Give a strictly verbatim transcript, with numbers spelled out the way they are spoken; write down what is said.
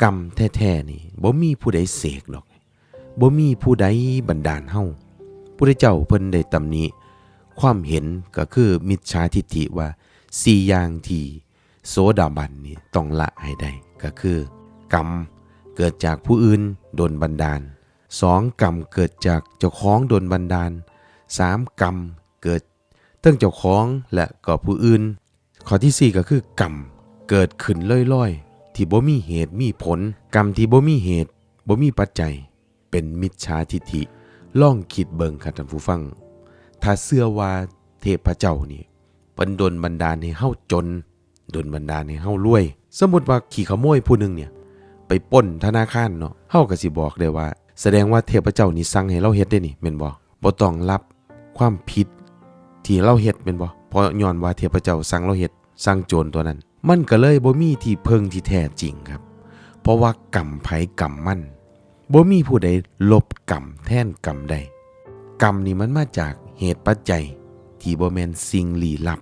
กรรมแท้ๆนี่บ่มีผู้ใดเสกดอก บ่มีผู้ใดบันดาลเฮา พุทธเจ้าเพิ่นได้ตำหนิความเห็นก็คือมิจฉาทิฏฐิว่าสี่อย่างที่โสดาบันนี่ต้องละให้ได้ ก็คือ กรรมเกิดจากผู้อื่นดลบันดาล สอง กรรมเกิดจากเจ้าของดลบันดาล สาม กรรมเกิดเทิงเจ้าของและก็ผู้อื่น ข้อที่สี่ก็คือ กรรมเกิดขึ้นลอยๆ ที่บ่มีเหตุมีผล กรรมที่บ่มีเหตุบ่มีปัจจัย เป็นมิจฉาทิฏฐิ ลองคิดเบิ่งครับท่านผู้ฟัง ถ้าเชื่อว่าเทพเจ้านี่เพิ่นดลบันดาลให้เฮาจน ดลบันดาลให้เฮารวย สมมุติว่าขี้ขโมยผู้หนึ่งเนี่ย ไปปล้นธนาคารเนาะ เฮาก็สิบอกได้ว่า แสดงว่าเทพเจ้านี่สั่งให้เราเฮ็ดเด้นี่ แม่นบ่ บ่ต้องรับความผิดที่เราเฮ็ด แม่นบ่ เพราะย้อนว่าเทพเจ้าสั่งเราเฮ็ด สั่งโจรตัวนั้น มันก็เลยบ่มีที่เพิ่งที่แท้จริงครับ เพราะว่ากรรมไผกรรมมัน บ่มีผู้ใดลบกรรมแทนกรรมได้ กรรมนี่มันมาจากเหตุปัจจัยที่บ่แม่นสิ่งลี้ลับ